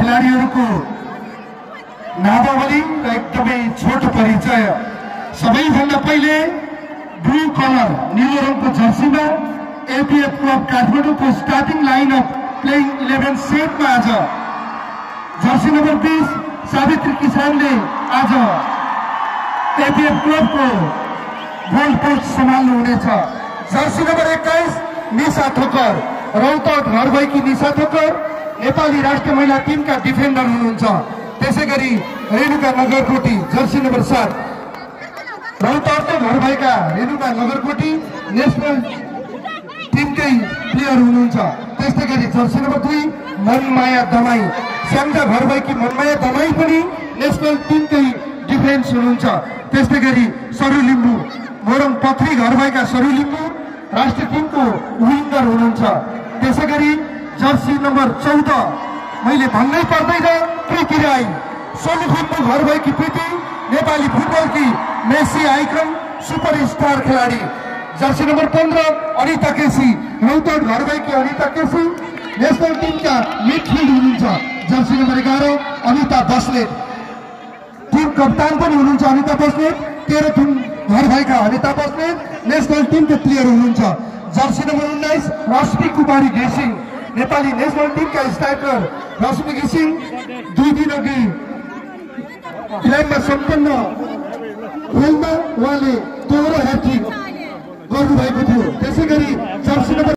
खेलाडीहरूको नामावली र एकदमै छोटो परिचय। सबैभन्दा पहिले ब्लू कलर नीलो रङको जर्सीमा एपीएफ क्लब काठमाडौँको स्टार्टिङ लाइनअप प्लेइङ 11 सेटमा आज जर्सी नम्बर 20 सावित्री किसानले आज एपीएफ क्लबको गोल पोस्ट सम्हाल्नु हुनेछ। जर्सी नम्बर 21 निशा ठोकर रौतहट घर भएकी निशा ठोकर नेपाली राष्ट्रिय महिला टिमका डिफेन्डर हुनुहुन्छ। त्यसैगरी रेणुका नगरकोटी जर्सी नम्बर 7 रौतहटको घर भएका रेणुका नगरकोटी नेसनल टिमकै प्लेयर हुनुहुन्छ। त्यस्तै गरी जर्सी नम्बर 2 मनमाया दमाई स्याङ्जा घर भएकी मनमाया दमाई पनि नेसनल टिमकै डिफेन्स हुनुहुन्छ। त्यस्तै गरी सरु लिम्बू मोरङ पथरी घर भएका सरु लिम्बू राष्ट्रिय टिमको विङ्गर हुनुहुन्छ। त्यसैगरी जर्सी नम्बर 14 मैले भन्नै पर्दैन प्रीति राई सोलुखुम्बु घर भएकी प्रीति नेपाली फुटबलकी मेसी आइकन सुपरस्टार खेलाडी। जर्सी नम्बर 15 अनिता केसी रौतहट घर भएकी अनिता केसी नेसनल टिमका मिडफिल्ड हुनुहुन्छ। Jersey number 11 Anita Basnet team कप्तान पनि हुनुहुन्छ। अनिता बस्नेत तेह्रथुम घर भएका अनिता बस्नेत नेसनल टिमका प्लेयर हुनुहुन्छ। जर्सी नम्बर 19 रश्मि कुमारी घिसिङ नेपाली नेसनल टिमका स्ट्राइकर रश्मि घिसिङ 2 दिन अघि इलाममा सम्पन्न खेलमा उहाँले दोहोरो ह्याट्रिक गर्नुभएको थियो। त्यसैगरी जर्सी नम्बर